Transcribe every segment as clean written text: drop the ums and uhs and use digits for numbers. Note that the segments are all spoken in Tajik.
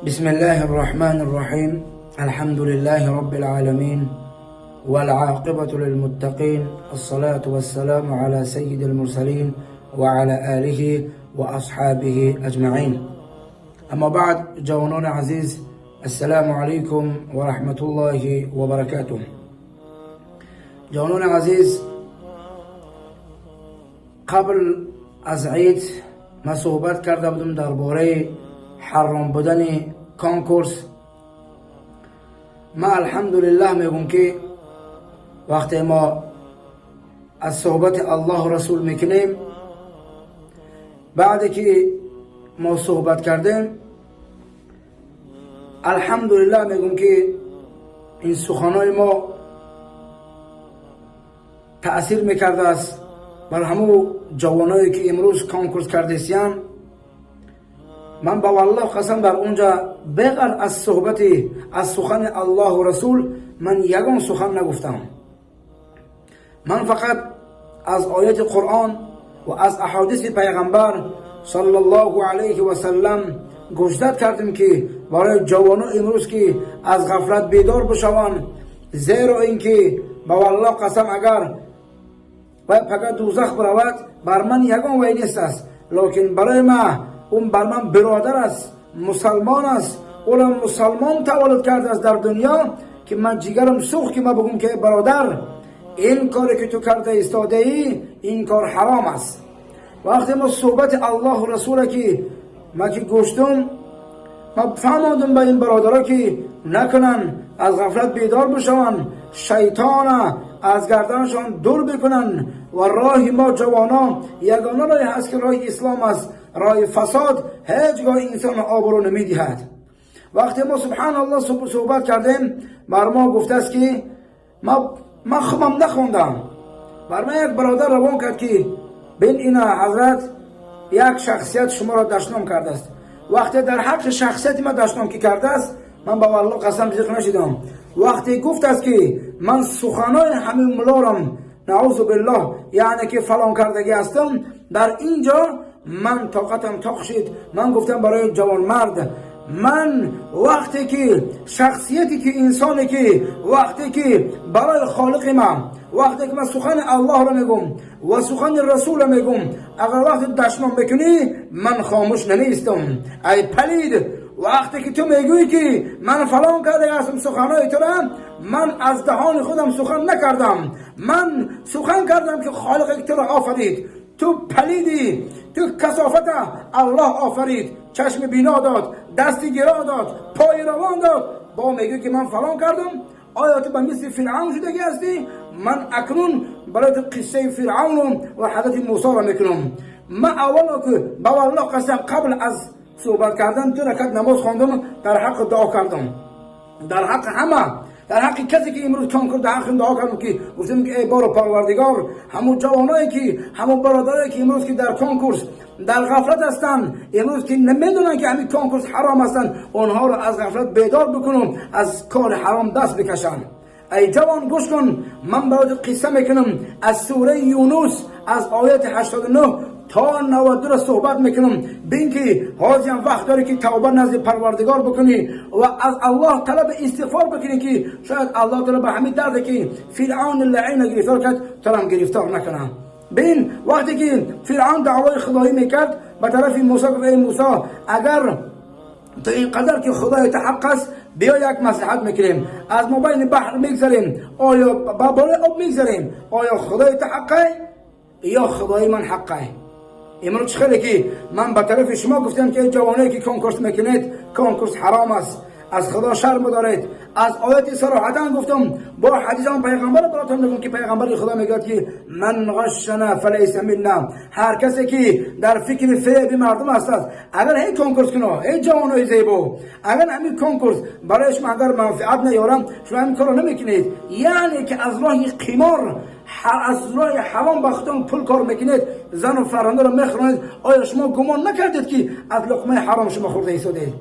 بسم الله الرحمن الرحيم. الحمد لله رب العالمين، والعاقبة للمتقين، الصلاة والسلام على سيد المرسلين وعلى آله وأصحابه أجمعين. أما بعد، جوانان عزيز، السلام عليكم ورحمة الله وبركاته. جوانان عزيز، قبل از عید ما صحبت کرده بودم درباره حرام بودن کنکورس. ما الحمدلله میگم که وقتی ما از صحبت الله و رسول میکنیم، بعد که ما صحبت کردیم، الحمدلله میگم که این سخنای ما تأثیر میکرده است بر همو جوانایی که امروز کنکورس کردیسیان. من با والله قسم، در اونجا بغیر از صحبت از سخن الله و رسول من یگان سخن نگفتم. من فقط از آیت قرآن و از احادیث پیغمبر صلی الله علیه و سلم گوشزد کردیم که برای جوانان امروز که از غفلت بیدار بشوند، زیرا اینکه با والله قسم، اگر و فقط دوزخ برود، بر من یگان وی نیست است، لکن برای ما اون بر من برادر است، مسلمان است، اونم مسلمان تولد کرده است در دنیا، که من جگرم سوخت که من بگم که برادر، این کاری که تو کرده ایستاده ای، این کار حرام است. وقتی ما صحبت الله و رسول که ما که گوشتم، ما فهماندم به این برادرها که نکنن، از غفلت بیدار بشوند، شیطان از گردنشان دور بکنن و راه ما جوانان یگانه راه هست که راه اسلام است. راه فساد هیچگاه انسان آبرو نمیدهد. وقتی ما سبحان الله صحبت کردیم، بر ما گفته است که ما خودم نخوندم، بر ما یک برادر روان کرد که بین اینا حضرت، یک شخصیت شما را دشنام کرده است. وقتی در حق شخصیت ما دشنام که کرده است، من با والله قسم ذکر نشدم. وقتی گفت است که من سخنای همین ملارم، نعوذ بالله، یعنی که فلان کردگی هستم، در اینجا من طاقتم طاق شد. من گفتم برای جوان مرد، من وقتی که شخصیتی که انسانی که وقتی که برای خالق من، وقتی که من سخن الله را میگم و سخن رسول را میگم، اگر وقتی دشنام بکنی، من خاموش نمیستم. ای پلید، وقتی که تو میگویی که من فلان کرده هستم، سخنهای تو را من از دهان خودم سخن نکردم، من سخن کردم که خالق تو را آفرید. تو پلیدی، تو کثافت. الله آفرید، چشم بینا داد، دست گیرا داد، پای روان داد، با میگه که من فلان کردم. آیا تو به مثل فرعون شدگی هستی؟ من اکنون برای تو قصه فرعون و حضرت موسی را میکنم. من اولا که با والله قسم، قبل از صحبت کردن دو رکعت نماز خواندم، در حق دعا کردم، در حق همه، در حق کسی که امروز کنکور، در حق دعا کردم که گفتم که ای بار پروردگار، همون جوانایی که، همون برادرایی که امروز که در کنکورس در غفلت هستند، امروز که نمیدونن که همین کنکورس حرام هستند، آنها رو از غفلت بیدار بکنم، از کار حرام دست بکشن. ای جوان، گوش کن، من برات قصه میکنم. از سوره یونس از آیت 89 تا 92 را صحبت میکنم. بین که حاضر هم وقت داری که توبه نزد پروردگار بکنی و از الله طلب استغفار بکنی که شاید الله تعالی به همین درد که فرعون لعین گرفتار کرد، تو هم گرفتار نکنه. بین، وقتی که فرعون دعوای خدایی میکرد، به طرف موسی گفت: ای موسی، اگر تو اینقدر که خدای حق است، بیا یک مصلحت میکنیم، از مابین بحر میگذریم، آیا با بالای آب میگذریم، آیا خدای تو حقه یا خدای من حقه؟ امروز خیلی که من به طرف شما گفتم که جوانایی که کنکورس میکنید، کنکورس حرام است، از خدا شرم دارید. از آیت صراحتا گفتم، با حدیث هم پیغمبر براتون میگم که پیغمبر خدا میگه که من غشنا فلیس منا. هر کسی که در فکر فریب مردم است، اگر هی کنکورس کنه، ای جوانای زیبا، اگر همین کنکورس برای شما اگر منفعت نیارم، شما همین کارو نمیکنید. یعنی که از راه قمار، از راه حرام با خودتون پول کار میکنید، زن و فرزند رو میخورید. آیا شما گمان نکردید که از لقمه حرام شما خورده ایستادید؟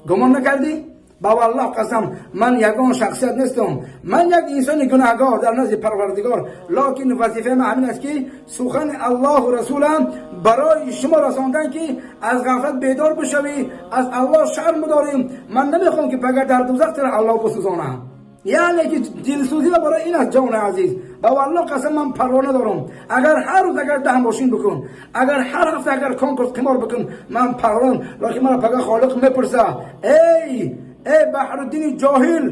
گمان نکردی؟ Ба валлоҳ қасам, ман ягон шахсият нестам, ман як инсони гунаҳгор дар назди Парвардигор, локин вазифаи ман ҳамин аст, ки сухани Аллоҳу расулам барои шумо расондан, ки аз ғафлат бедор бишавӣ, аз Аллоҳ шарм бидорем. Ман намехоҳам, ки пагар дар дӯзах тира Аллоҳ бисӯзонам. Яъне ки дилсӯзӣ барои ин аст. Ҷони азиз, ба валлоҳ қасам, ман парво надорам, агар ҳар рӯз агар 10 мошин бикун, агар ҳар ҳафта агар конкурс қимор бикун, ман парвон, локин мана пага Холиқ мепурса: Эй Баҳруддини ҷоҳил,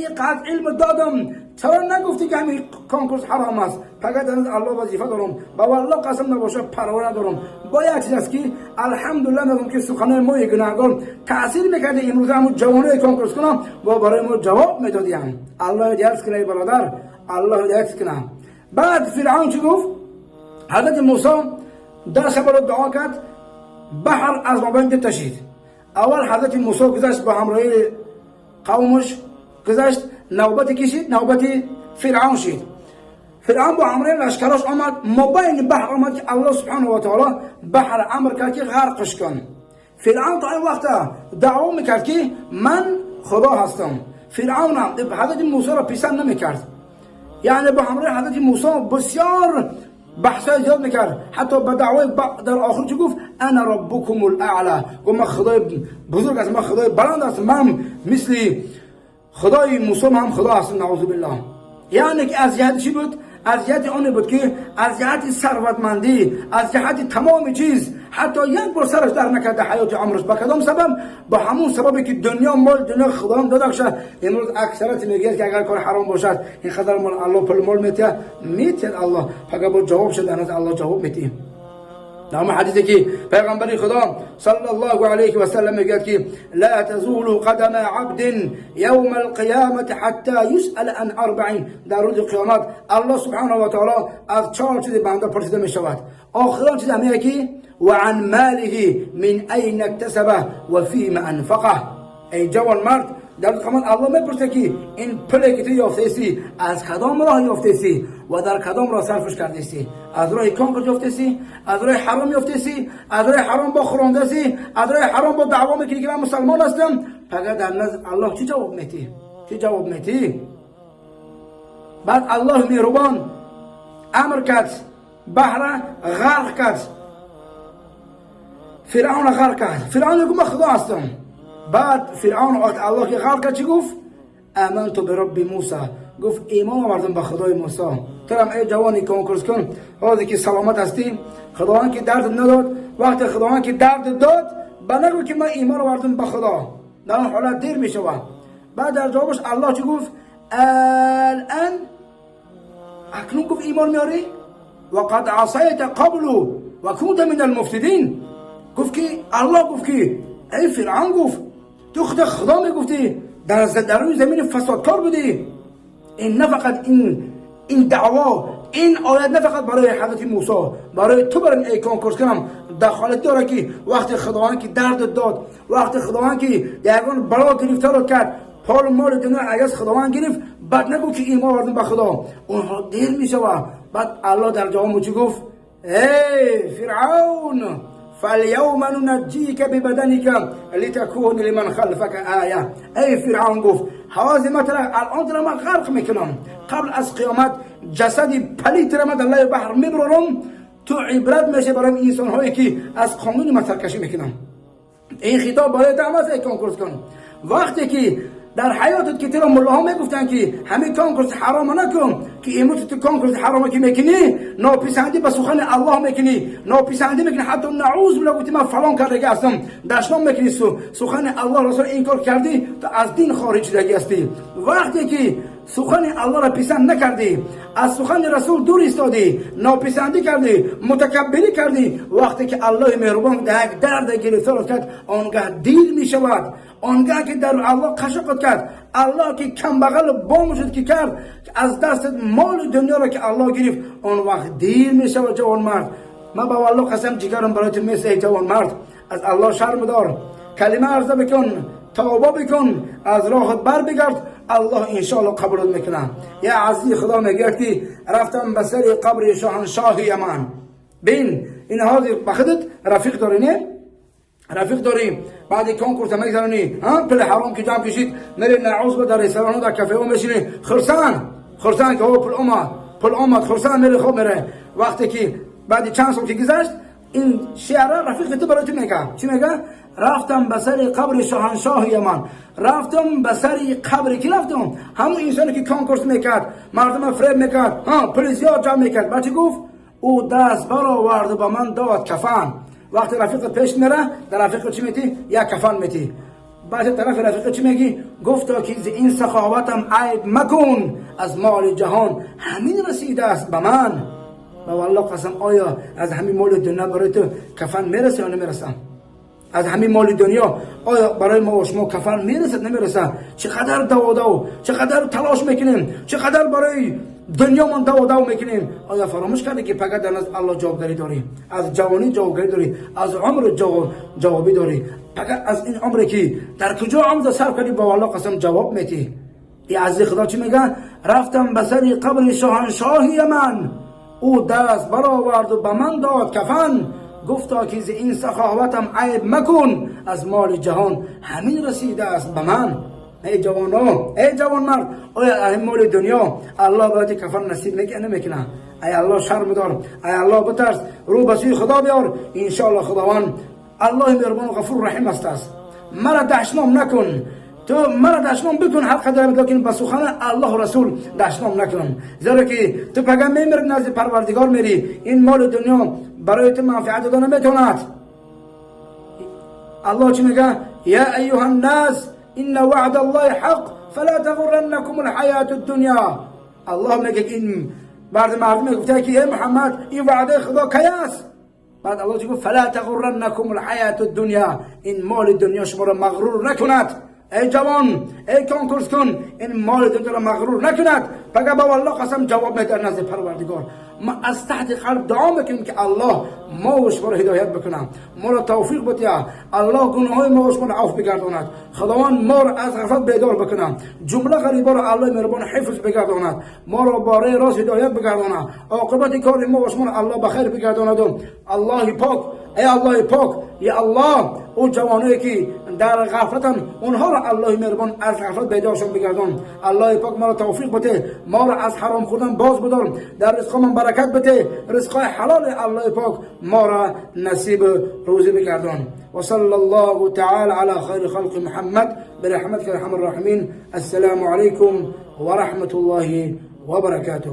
ин қадр илм додам, чаро нагуфтӣ, ки ҳамин конкурс ҳаром аст? Пага дар назди Аллоҳ вазифа дорам. Ба валлоҳ қасам, набоша, парво надорам. Бо як чиз аст, ки алҳамдулилла мегӯм, ки суханои мои гунаҳгор таъсир мекарда. Имрӯза ҳамун ҷавонои конкурс кунам бо барои мо ҷавоб медодиям. Аллоҳ ҳидоят куна, эй бародар, Аллоҳ ҳидоят куна. Баъд Фиръавн чӣ гуфт? Ҳазрати Мусо 10 шабро дуо кард, баҳр аз мобайн дуташид. Аввал ҳазрати Мусо гузашт, бо ҳамроҳии қавмаш гузашт. Навбати кишид, навбати Фиръавн шид. Фиръавн бо ҳамроҳи лашкарош омад, мобайни баҳр омад, ки Аллоҳ субҳанаҳу ва таоло баҳр амр кард, ки ғарқш кун. Фиръавн то ин вақта даъво мекард, ки ман худо ҳастам. Фиръавнам ҳазрати Мусоро писанд намекард, яъне бо ҳамроҳи ҳазрати Мусо бисёр баҳсҳои зиёд мекард. Ҳатто ба даъвои дар охир чӣ гуфт? «Ана роббукум лаъла». Гуфт: «Ман худои бузург ҳастам, ман худои баланд ҳастам, ман мисли худои Мусо ҳам худо ҳастам». Наъузу биллоҳ. Яъне ки аз ҷиҳати чӣ буд? Аз ҷиҳати оне буд, ки аз ҷиҳати сарватмандӣ, аз ҷиҳати тамоми чиз, ҳатто як бор сараш дар накарда ҳаёти умраш. Ба кадом сабаб? Ба ҳамун сабабе, ки дунё, мол дунё Худоам додакша. Имрӯз аксарияти мегӯяд, ки агар кор ҳаром бошад, ин қадар мол Аллоҳ пул мол метиҳад, метиҳад Аллоҳ, пага бо ҷавоб шуд, дар назди Аллоҳ ҷавоб метиҳем. Дар ҳадисе, ки пайғамбари Худо саллаллоҳу алайҳи васаллам мегӯяд, ки لا تزول قدم عبد يوم القيامة حتى يسأل عن أربع. Дар рӯзи қиёмат Аллоҳ субҳанаҳу ва таоло аз чор чизи банда пурсида мешавад. Охирон чиз ҳамие, ки وعن ماله من أين اكتسبه وفيما أنفقه. Эй ҷавон мард, дар қиёмат Аллоҳ мепурсад, ки ин пуле, ки ту ёфтаисӣ, аз кадом роҳ ёфтаисӣ ва дар кадом роҳ сарфш кардаисӣ? Аз роҳи конкурс ёфтаисӣ, аз роҳи ҳаром ёфтаисӣ, аз роҳи ҳаром бо хӯрондаисӣ, аз роҳи ҳаром бо даъво мекунӣ, ки ман мусалмон ҳастам. Пага дар назди Аллоҳ чӣ ҷавоб метиҳӣ? Чӣ ҷавоб метиҳӣ? Баъд Аллоҳ меҳрубон амр кард, баҳра ғарқ кард, Фиръавна ғарқ кард. Фиръавн мегӯ: «Ман худо ҳастам». Баъд Фиръавн вақт Аллоҳ ки ғарқ кард, чӣ гуфт? «آمنت برب موسى». Гуфт: «Имон овардам ба худои Мусо». Турам, эй ҷавони конкурс кун, ҳозир ки саломат ҳастӣ, Худованд ки дард надод, вақте Худованд ки дард дод, ба нагӯ, ки ман имон овардам ба Худо. Дар он ҳолат дер мешавад. Баъд дар ҷавобаш Аллоҳ чӣ гуфт? «الآن». Акнун, гуфт, имон меорӣ؟ وقد عصيت قبل وكنت من المفسدين. Гуфт, ки Аллоҳ гуфт, ки эй Фиръавн, гуфт, ту худо худо мегуфтӣ, дар рӯи замини фасодкор будӣ. Ин на фақат ин даъво, ин оят на фақат барои ҳазрати Мусо, барои ту, барои эй конкурс кунам дахолат дорад, ки вақте Худованд ки дард дод, вақте Худованд ки ягон бало гирифторот кард, полу моли дунё агар Худованд гирифт, баъд нагӯ, ки имон овардем ба Худо. Онҳо дер мешавад. Баъд Аллоҳ дар ҷавобу чӣ гуфт? Эй Фиръавн, فاليوم ننجيك ببدنك لتكون لمن خلفك آية. Эй Фиръавн, гуфт, ҳавози матра алон тра ман ғарқ мекунам, қабл аз қиёмат ҷасади палитра ман дар лаби баҳр мебурорам, ту ибрат мешавӣ барои инсонҳое, ки аз қонуни ман саркашӣ мекунам. Ин хитоб барои ту аст, эй конкурс кун. Вақте ки дар ҳаётат ки туро муллоҳо мегуфтанд, ки ҳамин конкурс ҳарома накун, ки имрӯз ту конкурс ҳарома ки мекунӣ, нописандӣ ба сухани Аллоҳ мекунӣ, нописандӣ мекунӣ, ҳатто наъуз билла гуфти ман фалон кардагӣ ҳастам, дашном мекунӣ, сухани Аллоҳ расул инкор кардӣ, ту аз дин хориҷ шудагӣ ҳастӣ. Вақте ки сухани Аллоҳро писанд накардӣ, аз сухани расул дур истодӣ, нописандӣ кардӣ, мутакаббирӣ кардӣ, вақте ки Аллоҳи меҳрубон як дарда гирифторот кард, он гаҳ дил мешавад. Он гаҳ ки дар Аллоҳ қашоқат кард, Аллоҳ ки камбағал бом шуд, ки кард аз дастат моли дунёро ки Аллоҳ гирифт, он вақт дил мешавад. Ҷавонмард, ман ба Аллоҳ қасам, ҷигарам барои ту месӯзад. Эй ҷавонмард, аз Аллоҳ шарм дор, калима арза бикун, тавба бикун, аз роҳат бар бигард, Аллоҳ иншоалло қабулот мекунад. Я азизи Худо мегӯяд, ки рафтам ба сари қабри шоҳаншоҳи Яман. Бин, ин ҳозир ба худат рафиқ дорӣ, не? رفیق داریم بعد کنکورس میگذرونی پول حرام که جمع کشید میری نعوذ به در رستوران در کافه ها میشینی خرسان که پول اومد پول اومد خرسان میره خوب میره. وقتی که بعد چند سال که گذشت این شعر رفیق تو برای تو میگه چی میگه؟ رفتم به سر قبر شاهنشاه یمن، رفتم به سر قبر کی رفتم؟ همون انسانی که کنکورس میکرد، مردم فریب میکرد، پول زیاد جمع میکرد. بعد چی گفت؟ او دست برآورد و به من داد کفن. وقتی رفیق پیش میره در رفیق چی میتی؟ یک کفن میتی. بعد طرف رفیق چی میگی؟ گفتا که این سخاوتم عیب مکن، از مال جهان همین رسیده است به من. و والله قسم آیا از همین مال دنیا برای تو کفن میرسه یا نمیرسه؟ از همین مال دنیا آیا برای ما و شما کفن میرسد نمیرسه؟ چقدر دو چقدر تلاش میکنیم، چقدر برای دنیا من دو میکنیم. آیا فراموش کردی که فقط در نزد الله جوابگری داری؟ از جوانی جوابگری داری، از عمر جوابی داری. فقط از این عمری که در کجا عمر صرف کردی با الله قسم جواب میتی. ای عزیز خدا چی میگه؟ رفتم به سر قبر شاهنشاه یمن، او دست برآورد و به من داد کفن. گفتا که از این سخاوتم عیب مکن، از مال جهان همین رسیده است به من. ای جوانان، ای جوان مرد، آیا این مال دنیا الله باید کفن نصیب میکنه نمیکنه؟ ای الله شرم دار، ای الله بترس، رو به سوی خدا بیار. انشاءالله خداوند الله مهربان و غفور رحیم است. مرا دشنام نکن، تو مرا دشنام بکن هر قدر، لیکن به سخن الله و رسول دشنام نکن، زیرا که تو پگه میمیری نزد پروردگار میری. این مال دنیا برای تو منفعت داده نمیتواند. الله چی میگه؟ یا ایها الناس ان وعد الله حق فلا تغرنكم الحیات الدنیا. الله میگه این بعد مردم میگفته که ای محمد این وعده خدا کی است؟ بعد الله چی گفت؟ فلا تغرنكم الحیات الدنیا. این مال دنیا شما را مغرور نکند. ای جوان، ای کنکورس کن، این مال دنیا را مغرور نکند. فقط با الله قسم جواب میده نزد پروردگار. ما از تحت قلب دعا میکنیم که الله ما و شما را هدایت بکنه، ما را توفیق بده، الله گناههای ما و شما را عفو بگرداند، خداوند ما را از غفلت بیدار بکنه، جمله غریبا را الله مهربان حفظ بگرداند، ما را باره راست هدایت بگرداند، عاقبت کار ما و شما را الله بخیر بگرداند. الله پاک، ای الله پاک، یا الله او جوانایی که در غفلتن اونها را الله مهربان از غفلت بیدارشون بگردان. الله پاک ما را توفیق بده، ما را از حرام خوردن باز بدار، در رزقمان برکت بده، رزقای حلال الله پاک ما را نصیب روزی بگردان. و صلی الله تعالی علی خیر خلق محمد برحمتك ارحم الراحمین. السلام علیکم و رحمت الله و برکاته.